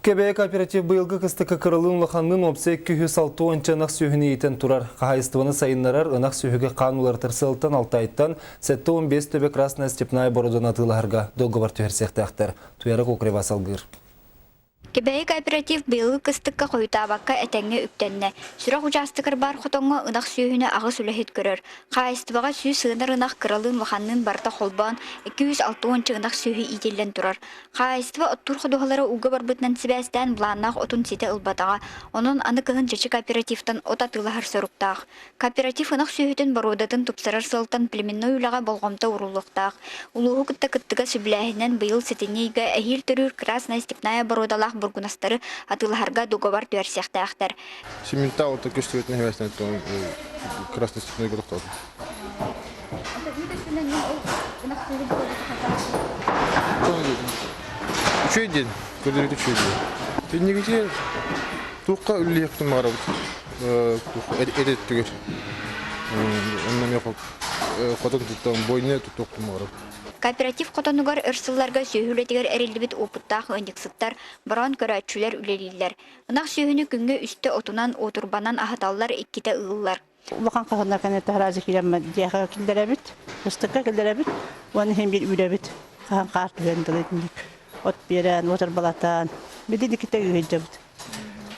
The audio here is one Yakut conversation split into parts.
Кэбээйи кооператив быйылгы кыстыкка кыралыын улаханныын уопсай 260 ынах сүөһүнү иитэн турар. Хаһаайыстыбаны сайыннарар ынах сүөһүгэ хаан уларытар сыалтан Алтайтан 75 төбө Красная Степная бородун атыылаһарга дуогабар түһэрсиэхтээхтэр. Туяра Кокрева салгыыр. Кэбээйи кооператив быйылгы кыстыкка хойутаабакка этэҥҥэ үктэннэ. Сүрэх учаастагар баар хотоҥҥо ынах сүөһүнү аҕыс үлэһит көрөр. Хаһаайыстыбаҕа 100 ыанар ынах кыралыын улаханныын барыта холбоон 260 ынах сүөһү иитиллэн турар. Хаһаайыстыба оттуур ходуһалара ууга барбытынан сибээстээн былааннаах отун ситэ ылбатаҕа. Онон аны кыһын Чэчи кооперативтан от атыылаһар соруктаах. Кооператив ынах сүөһүтүн боруодатын тупсарар сыалтан племенной үлэҕэ болҕомто ууруллуохтаах. Улууһу кытта кыттыга сөбүлээһинэн быйыл сэтинньи ыйга эһиил төрүүр Красная Степная боруодалаах бургунастары атыылаһарга дуогабар түһэрсиэхтээхтэр. Симментал это көстүбэтин хевэстэн Красной Степной тохтоотум. Үчүгэй диэн, көрдөрүүтэ үчүгэй диэн. Иннигитигэр туохха үлэлиэхпитин баҕарабыт эт өттүгэр. Онно эмиэ хотон туттан, бойня туттуохпун баҕарабыт. Кооператив хотонугар өр сылларга сүөһү үлэтигэр эриллибит уопуттаах ыанньыксыттар, бороон көрөөччүлэр үлэлииллэр. Ынах сүөһүнү күҥҥэ үстэ отунан, уотурбанан аһаталлар, иккитэ ыыллар. Улахан хаһыннар кэнниттэн араадьы киирэммит дьиэхэ киллэрэбит, кыстыкка киллэрэбит уонна иһин биир үүрэбит. Хаһан хаар түһэн дылы итинник от биэрэн, уотурбалатан, билин иккитэ ыыһыйдьабыт.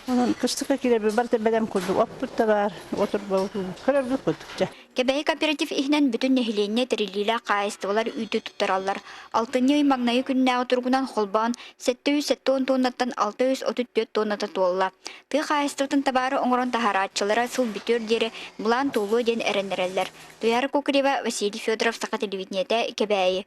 Онон кыстыкка киирэрбит барыта бэлэм курдук оппут да баар, уотурбабыт көрөрбүт курдук дьэ. Кэбээйи кооператив иһинэн бүтүн нэһилиэнньэ тэриллиилээх хаһаайыстыбалар үүтү туттараллар. Алтынньы ый маҥнайгы күннээҕи туругунан холбоон 770 туоннаттан 634 туонната туолла. Тыа хаһаайыстыбатын табаары оҥорон таһаарааччылара сыл бүтүөр диэри былаан туолуо диэн эрэннэрэллэр. Туйаара Кокорева, Василий Федоров, Саха телевидениетэ, Кэбээйи.